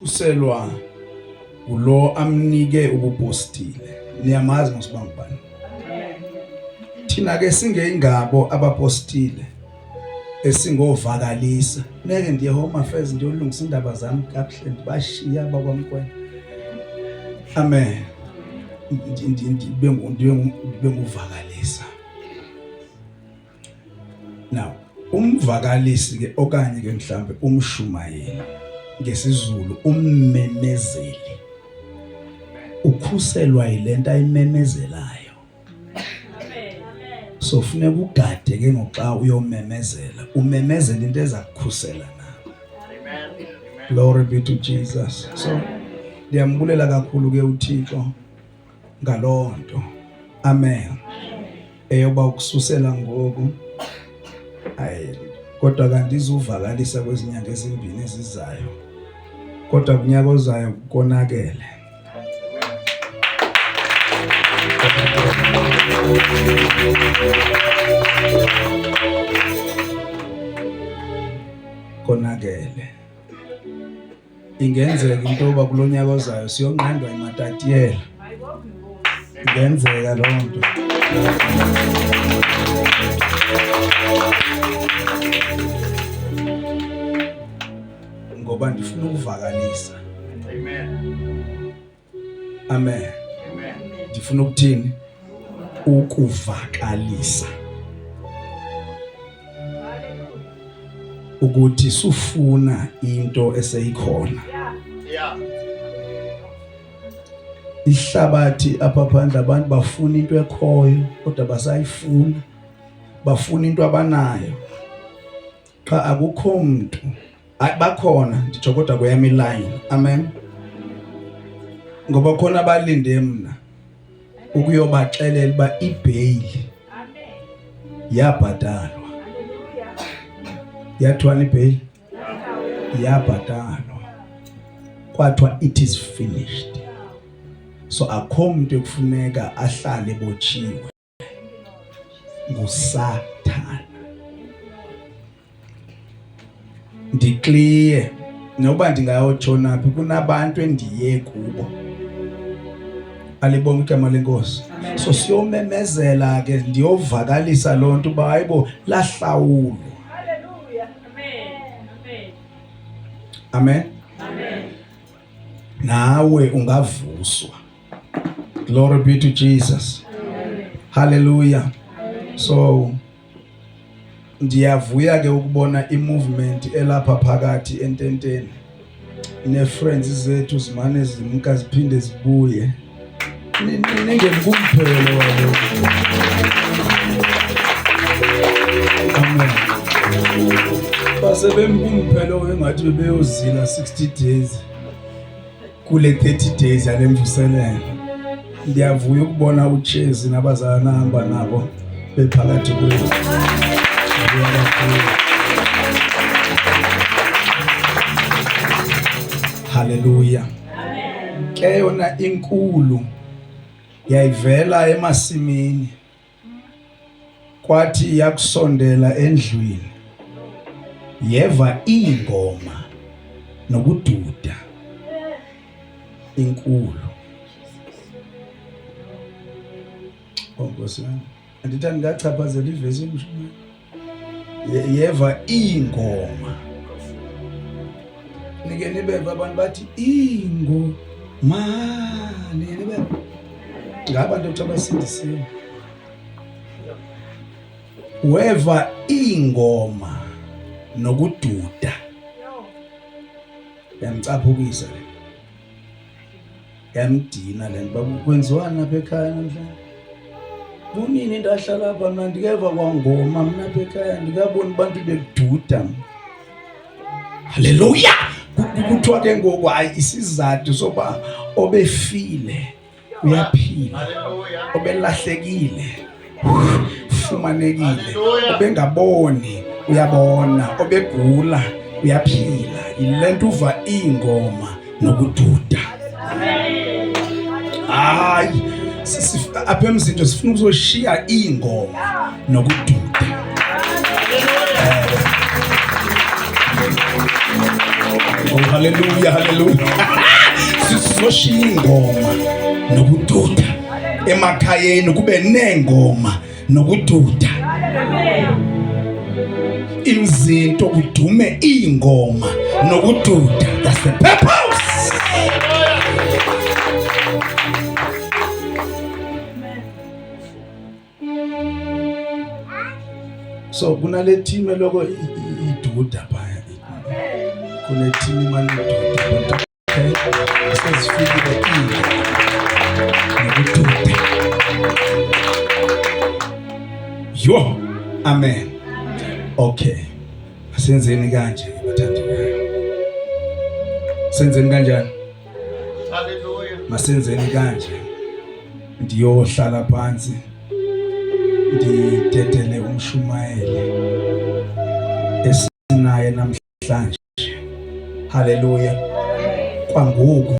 Uselwa ngulo amnike ubupostile. Niyamazi mosiba ngubani? Thina ke singeyingabo abapostile esingovakalisa. Ngeke ndiye Home Affairs ndiyolungisa indaba zami kakuhle ndibashiya abakwaMkwena. Amen. Ndibe nguvakalisa. Now, umvakalisi ke okanye ke mhlambe umshumayeli ngesiZulu ummemezeli ukhuselwa yilento ayimemezelayo. So funeka ugade ke ngoxa uyomemezela, umemezela into eza kukhusela nawe. Glory be to Jesus. So ndiyambulela kakhulu ke uThixo ngaloo nto. Amen. Eyoba ukususela ngoku ayi kodwa kandizuvakalisa kwezinyanga ezimbini ezizayo. Kodwa kunyaka ozayo konakele. Konakele. Ingenzeka into yoba kulo nyaka ozayo siyonqandwa iMatatiyela. Ingenzeka loo nto. Ngoba ndifuna ukuvakalisa. Amen. Amen. Amen. Ndifuna ukuthini? Ukuvakalisa. Ukuthi sufuna into eseyikhona. Yeah. Ihlabathi apha phandle abantu bafuna into ekhoyo kodwa basayifuna. Bafuna into abanayo. Qha akukho mntu. Hayi bakhona nditsho kodwa kweyam iline. Amen. Ngoba khona abalinde mna ukuyobaxelela uba ibheyili yabhatalwa. Yathiwani ibheyili? Yabhatalwa. Kwathiwa it is finished. So akho mntu ekufuneka ahlale ebotshiwe. nguSathana. Ndikliye noba ndingayotshona phi kunabantu endiye kubo. Alibonge igama lenkosi. So siyomemezela ke ndiyovakalisa loo nto uba hayibo lahlawulwa. Amen. Amen. Nawe ungavuswa. Glory be to Jesus. Hallelujah. So ndiyavuya ke ukubona i-movement elapha phakathi ententeni. Ne-friends zethu zimane zimka ziphinde zibuye. Ningeni kumphelo walokhu. Amen. Basebemkumphelo engathi bebeyozila 60 days. Kule 30 days yale mvuselelo ndiyavuya ukubona uTshezi nabazalwana hamba nabo bephakathi kwethu. Haleluya. Ke yona inkulu yayivela emasimini Kwathi yakusondela endlwini yeva iingoma nokududa inkulu. Oh Nkosi yami, andithi andikachaphazela ivesi yomshumayeli. Yeva iingoma. Nike nibeve abantu bathi iingoma, nike nibeve ngabantu ekuthiwa basindisiwe. Weva iingoma nokududa, yamcaphukisa le, yamdina le nto. Kwenziwani apha ekhaya namhlanje? Kunini ndahlala apha mna ndikeva kwangoma mna apha ekhaya, ndikaboni abantu beduda. Haleluya! Kuthiwa ke ngoku hayi isizathu soba obefile uyaphila, obelahlekile ufumanekile, obengaboni uyabona, obegula uyaphila. Yile nto uva iingoma nokududa. Hayi, apha emzinto sifuna ukuzoshiya iingoma nokududa. Oh haleluya, haleluya. Sizoshiya ingoma nokududa emakhayeni, kube nengoma nokududa. Imzinto kudume ingoma nokududa. That's the purpose. So kunale team eloko iduda phaya, kune team imane iduda, but okay, sezifikile nokududa. Yo, amen. Okay, asenzeni kanje bathandekayo, senzeni kanjani? Hallelujah. Masenzeni kanje, ndiyohlala phansi ndidedele umshumayeli esinaye namhlanje. Haleluya. Kwangoku.